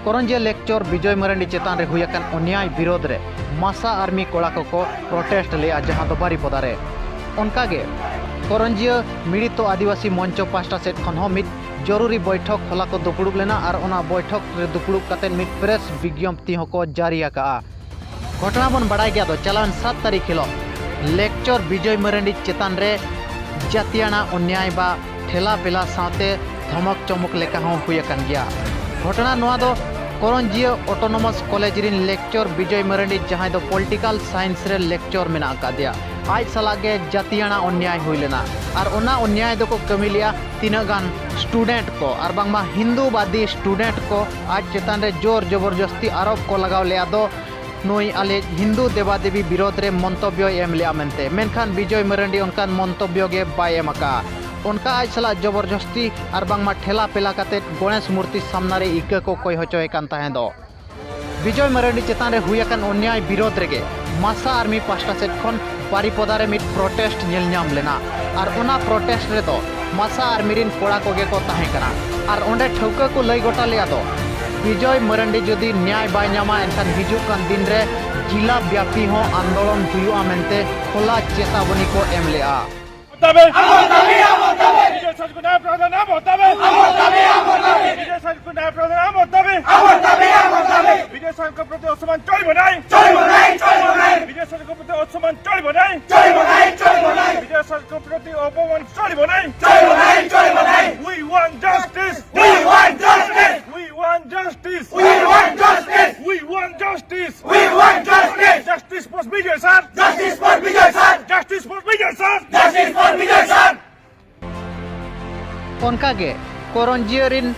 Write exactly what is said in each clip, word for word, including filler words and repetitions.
ᱠᱚᱨᱚᱧᱡᱤᱭᱟᱹ ᱞᱮᱠᱪᱚᱨ ᱵᱤᱡᱚᱭ ᱢᱟᱨᱟᱱᱰᱤ ᱪᱮᱛᱟᱱ ᱨᱮ ᱦᱩᱭ ᱟᱠᱟᱱ ᱚᱱᱭᱟᱭ ᱵᱤᱨᱳᱫᱷ ᱨᱮ ᱢᱟᱥᱟ ᱟᱨᱢᱤ ᱠᱚᱲᱟ ᱠᱚᱠᱚ ᱯᱨᱚᱴᱮᱥᱴ ᱞᱮᱫᱼᱟ, ᱡᱟᱦᱟᱸ ᱫᱚ ᱵᱟᱨᱤᱯᱚᱫᱟ ᱨᱮ᱾ ᱚᱱᱠᱟᱜᱮ ᱠᱚᱨᱚᱧᱡᱤᱭᱟᱹ ᱢᱤᱲᱤᱛᱚ ᱟᱹᱫᱤᱵᱟᱹᱥᱤ ᱢᱚᱧᱪᱚ ᱯᱟᱦᱴᱟ ᱥᱮᱫ ᱠᱷᱚᱱ ᱦᱚᱸ ᱢᱤᱫ ᱡᱚᱨᱩᱨᱤ ᱵᱚᱭᱴᱷᱚᱠ ᱦᱚᱞᱟ ᱠᱚ ᱫᱩᱯᱲᱩᱵ ᱞᱮᱱᱟ ᱟᱨ ᱚᱱᱟ ᱵᱚᱭᱴᱷᱚᱠ ᱨᱮ ᱫᱩᱯᱲᱩᱵ ᱠᱟᱛᱮ ᱢᱤᱫ ᱯᱨᱮᱥ ᱵᱤᱜᱽᱭᱚᱯᱛᱤ ᱦᱚᱸᱠᱚ ᱡᱟᱹᱨᱤ ᱟᱠᱟᱫᱼᱟ᱾ ᱜᱷᱚᱴᱚᱱᱟ ᱵᱚᱱ ᱵᱟᱲᱟᱭ ᱜᱮᱭᱟ ᱫᱚ, ᱪᱟᱞᱟᱣᱮᱱ ᱥᱟᱛ ᱛᱟᱹᱨᱤᱠᱷ ᱦᱤᱞᱳᱜ ᱞᱮᱠᱪᱚᱨ ᱵᱤᱡᱚᱭ ᱢᱟᱨᱟᱱᱰᱤ ᱪᱮᱛᱟᱱ ᱨᱮ ᱡᱟᱹᱛᱤᱭᱟᱱᱟ ᱚᱱᱭᱟᱭ ᱵᱟ ᱴᱷᱮᱞᱟ ᱯᱮᱞᱟ ᱥᱟᱶᱛᱮ ᱫᱷᱚᱢᱚᱠ ᱪᱚᱢᱚᱠ ᱞᱮᱠᱟ ᱦᱚᱸ ᱦᱩᱭ ᱟᱠᱟᱱ ᱜᱮᱭᱟ᱾ ᱜᱷᱚᱴᱚᱱᱟ ᱱᱚᱣᱟ ᱫᱚ ᱠᱚᱨᱚᱧᱡᱤᱭᱟᱹ ᱚᱴᱳᱱᱚᱢᱟᱥ ᱠᱚᱞᱮᱡᱽ ᱨᱤᱱ ᱞᱮᱠᱪᱚᱨ ᱵᱤᱡᱚᱭ ᱢᱟᱨᱟᱱᱰᱤ, ᱡᱟᱦᱟᱸᱭ ᱫᱚ ᱯᱚᱞᱤᱴᱤᱠᱟᱞ ᱥᱟᱭᱮᱱᱥ ᱨᱮ ᱞᱮᱠᱪᱚᱨ ᱢᱮᱱᱟᱜ ᱟᱠᱟᱫᱮᱭᱟ, ᱟᱡ ᱥᱟᱞᱟᱜ ᱜᱮ ᱡᱟᱹᱛᱤᱭᱟᱱᱟ ᱚᱱᱭᱟᱭ ᱦᱩᱭ ᱞᱮᱱᱟ᱾ ᱟᱨ ᱚᱱᱟ ᱚᱱᱭᱟᱭ ᱫᱚᱠᱚ ᱠᱟᱹᱢᱤ ᱞᱮᱜᱼᱟ ᱛᱤᱱᱟᱹᱜ ᱜᱟᱱ ᱥᱴᱩᱰᱮᱱᱴ ᱠᱚ ᱟᱨ ᱵᱟᱝᱢᱟ ᱦᱤᱱᱫᱩᱵᱟᱫᱤ ᱥᱴᱩᱰᱮᱱᱴ ᱠᱚ ᱟᱡ ᱪᱮᱛᱟᱱ ᱨᱮ ᱡᱳᱨ ᱡᱚᱵᱚᱨᱡᱚᱥᱛᱤ ᱟᱨᱳᱯ ᱠᱚ ᱞᱟᱜᱟᱣ ᱞᱮᱜᱼᱟ ᱫᱚ, ᱱᱩᱭ ᱟᱞᱮ ᱦᱤᱱᱫᱩ ᱫᱮᱵᱟᱫᱮᱵᱤ ᱵᱤᱨᱳᱫᱷ ᱨᱮ ᱢᱚᱱᱛᱚᱵᱵᱭᱚᱭ ᱮᱢ ᱞᱮᱜᱼᱟ ᱢᱮᱱᱛᱮ, ᱢᱮᱱᱠᱷᱟᱱ ᱵᱤᱡᱚᱭ ᱢᱟᱨᱟᱱᱰᱤ ᱚᱱᱠᱟᱱ ᱢᱚᱱᱛᱚᱵᱵᱭᱚ ᱜᱮ ᱵᱟᱭ ᱮᱢ ᱟᱠᱟᱜᱼᱟ᱾ ᱚᱱᱠᱟ ᱟᱡ ᱥᱟᱞᱟᱜ ᱡᱚᱵᱚᱨᱡᱚᱥᱛᱤ ᱟᱨ ᱵᱟᱝᱢᱟ ᱴᱷᱮᱞᱟ ᱯᱮᱞᱟ ᱠᱟᱛᱮ ᱜᱚᱬᱮᱥ ᱢᱩᱨᱛᱤ ᱥᱟᱢᱱᱟ ᱨᱮ ᱤᱠᱟᱹ ᱠᱚ ᱠᱚᱭ ᱦᱚᱪᱚᱭᱮ ᱠᱟᱱ ᱛᱟᱦᱮᱸ ᱫᱚ᱾ ᱵᱤᱡᱚᱭ ᱢᱟᱨᱟᱱᱰᱤ ᱪᱮᱛᱟᱱ ᱨᱮ ᱦᱩᱭ ᱟᱠᱟᱱ ᱚᱱᱭᱟᱭ ᱵᱤᱨᱳᱫᱷ ᱨᱮᱜᱮ ᱢᱟᱥᱟ ᱟᱨᱢᱤ ᱯᱟᱦᱴᱟ ᱥᱮᱫ ᱠᱷᱚᱱ ᱵᱟᱨᱤᱯᱚᱫᱟ ᱨᱮ ᱢᱤᱫ ᱯᱨᱚᱴᱮᱥᱴ ᱧᱮᱞ ᱧᱟᱢ ᱞᱮᱱᱟ᱾ ᱟᱨ ᱚᱱᱟ ᱯᱨᱚᱴᱮᱥᱴ ᱨᱮᱫᱚ ᱢᱟᱥᱟ ᱟᱨᱢᱤ ᱨᱤᱱ ᱠᱚᱲᱟ ᱠᱚᱜᱮ ᱠᱚ ᱛᱟᱦᱮᱸ ᱠᱟᱱᱟ᱾ ᱟᱨ ᱚᱸᱰᱮ ᱴᱷᱟᱹᱣᱠᱟᱹ ᱠᱚ ᱞᱟᱹᱭ ᱜᱚᱴᱟ ᱞᱮᱫᱼᱟ ᱫᱚ, ᱵᱤᱡᱚᱭ ᱢᱟᱨᱟᱱᱰᱤ ᱡᱩᱫᱤ ᱱᱭᱟᱭ ᱵᱟᱭ ᱧᱟᱢᱟ, ᱮᱱᱠᱷᱟᱱ ᱦᱤᱡᱩᱜ ᱠᱟᱱ ᱫᱤᱱ ᱨᱮ ᱡᱤᱞᱟ ᱵᱮᱯᱤ ᱦᱚᱸ ᱟᱱᱫᱳᱞᱚᱱ ᱦᱩᱭᱩᱜᱼᱟ ᱢᱮᱱᱛᱮ ᱠᱷᱚᱞᱟ ᱪᱮᱛᱟᱵᱚᱱᱤ ᱠᱚ ᱮᱢ ᱞᱮᱫᱼᱟ᱾ ᱫᱟᱵᱤ! ᱟᱵᱚ ᱫᱟᱵᱤ, ᱟᱵᱚ ᱫᱟᱵᱤ! বিজয় সাহেবকে ন্যায় প্রদান আবো দাবি! আবো দাবি, আবো দাবি! বিজয় সাহেবকে ন্যায় প্রদান আবো দাবি! আবো দাবি, আবো দাবি! বিজয় সাহেবকে প্রতি অসম্মান চলব নাই! চলব নাই, চলব নাই! বিজয় সাহেবকে প্রতি অসম্মান চলব নাই! চলব নাই, চলব নাই! বিজয় সাহেবকে প্রতি অপমান চলব নাই! চলব নাই, চলব নাই! We want justice! We want justice! We want justice! We want justice! We want justice! We want justice! Justice for Bijoy sir! Justice for Bijoy sir! Justice for Bijoy sir! Justice for Bijoy sir! ᱚᱱᱠᱟᱜᱮ ᱠᱚᱨᱚᱧᱡᱤᱭᱟᱹ ᱨᱤᱱ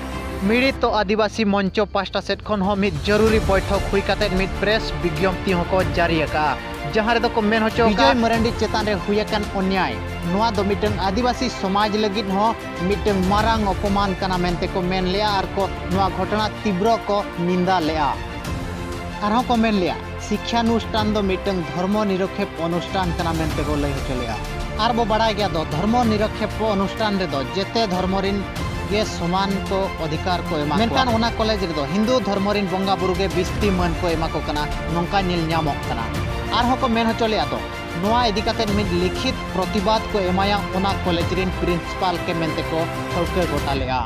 ᱢᱤᱲᱤᱛᱚ ᱟᱹᱫᱤᱵᱟᱹᱥᱤ ᱢᱚᱧᱪᱚ ᱯᱟᱦᱴᱟ ᱥᱮᱫ ᱠᱷᱚᱱ ᱦᱚᱸ ᱢᱤᱫ ᱡᱚᱨᱩᱨᱤ ᱵᱚᱭᱴᱷᱚᱠ ᱦᱩᱭ ᱠᱟᱛᱮ ᱢᱤᱫ ᱯᱨᱮᱥ ᱵᱤᱜᱽᱭᱚᱯᱛᱤ ᱦᱚᱸᱠᱚ ᱡᱟᱹᱨᱤ ᱟᱠᱟᱫᱼᱟ, ᱡᱟᱦᱟᱸ ᱨᱮᱫᱚ ᱠᱚ ᱢᱮᱱ ᱦᱚᱪᱚ ᱟᱠᱟᱫᱼᱟ, ᱵᱤᱡᱚᱭ ᱢᱟᱨᱟᱱᱰᱤ ᱪᱮᱛᱟᱱ ᱨᱮ ᱦᱩᱭ ᱟᱠᱟᱱ ᱚᱱᱭᱟᱭ, ᱱᱚᱣᱟ ᱫᱚ ᱢᱤᱫᱴᱟᱝ ᱟᱹᱫᱤᱵᱟᱹᱥᱤ ᱥᱚᱢᱟᱡᱽ ᱞᱟᱹᱜᱤᱫ ᱦᱚᱸ ᱢᱤᱫᱴᱟᱝ ᱢᱟᱨᱟᱝ ᱚᱯᱚᱢᱟᱱ ᱠᱟᱱᱟ ᱢᱮᱱᱛᱮ ᱠᱚ ᱢᱮᱱ ᱞᱮᱜᱼᱟ ᱟᱨ ᱠᱚ ᱱᱚᱣᱟ ᱜᱷᱚᱴᱚᱱᱟ ᱛᱤᱵᱨᱚ ᱠᱚ ᱱᱤᱱᱫᱟ ᱞᱮᱜᱼᱟ᱾ ᱟᱨᱦᱚᱸ ᱠᱚ ᱢᱮᱱ ᱞᱮᱜᱼᱟ, ᱥᱤᱠᱠᱷᱟᱱᱩᱥᱴᱷᱟᱱ ᱫᱚ ᱢᱤᱫᱴᱟᱝ ᱫᱷᱚᱨᱢᱚ ᱱᱤᱨᱚᱠᱷᱮᱯ ᱚᱱᱩᱥᱴᱷᱟᱱ ᱠᱟᱱᱟ ᱢᱮᱱᱛᱮ ᱠᱚ ᱞᱟᱹᱭ ᱦᱚᱪᱚ ᱞᱮᱜᱼᱟ᱾ ᱟᱨ ᱵᱚ ᱵᱟᱲᱟᱭ ᱜᱮᱭᱟ ᱫᱚ, ᱫᱷᱚᱨᱢᱚ ᱱᱤᱨᱚᱠᱷᱮᱯᱚ ᱚᱱᱩᱥᱴᱷᱟᱱ ᱨᱮᱫᱚ ᱡᱮᱛᱮ ᱫᱷᱚᱨᱢᱚ ᱨᱤᱱ ᱜᱮ ᱥᱚᱢᱟᱱ ᱠᱚ ᱚᱫᱷᱤᱠᱟᱨ ᱠᱚ ᱮᱢᱟ ᱠᱚᱣᱟ᱾ ᱢᱮᱱᱠᱷᱟᱱ ᱚᱱᱟ ᱠᱚᱞᱮᱡᱽ ᱨᱮᱫᱚ ᱦᱤᱱᱫᱩ ᱫᱷᱚᱨᱢᱚ ᱨᱤᱱ ᱵᱚᱸᱜᱟ ᱵᱩᱨᱩ ᱜᱮ ᱵᱤᱥᱛᱤ ᱢᱟᱹᱱ ᱠᱚ ᱮᱢᱟ ᱠᱚ ᱠᱟᱱᱟ, ᱱᱚᱝᱠᱟ ᱧᱮᱞ ᱧᱟᱢᱚᱜ ᱠᱟᱱᱟ᱾ ᱟᱨᱦᱚᱸ ᱠᱚ ᱢᱮᱱ ᱦᱚᱪᱚ ᱞᱮᱫᱼᱟ ᱫᱚ, ᱱᱚᱣᱟ ᱤᱫᱤ ᱠᱟᱛᱮ ᱢᱤᱫ ᱞᱤᱠᱷᱤᱛ ᱯᱨᱚᱛᱤᱵᱟᱫ ᱠᱚ ᱮᱢᱟᱭᱟ ᱚᱱᱟ ᱠᱚᱞᱮᱡᱽ ᱨᱤᱱ ᱯᱨᱤᱱᱥᱤᱯᱟᱞ ᱠᱮ ᱢᱮᱱᱛᱮ ᱠᱚ ᱴᱷᱟᱹᱣᱠᱟᱹ ᱜᱚᱴᱟ ᱞᱮᱫᱼᱟ᱾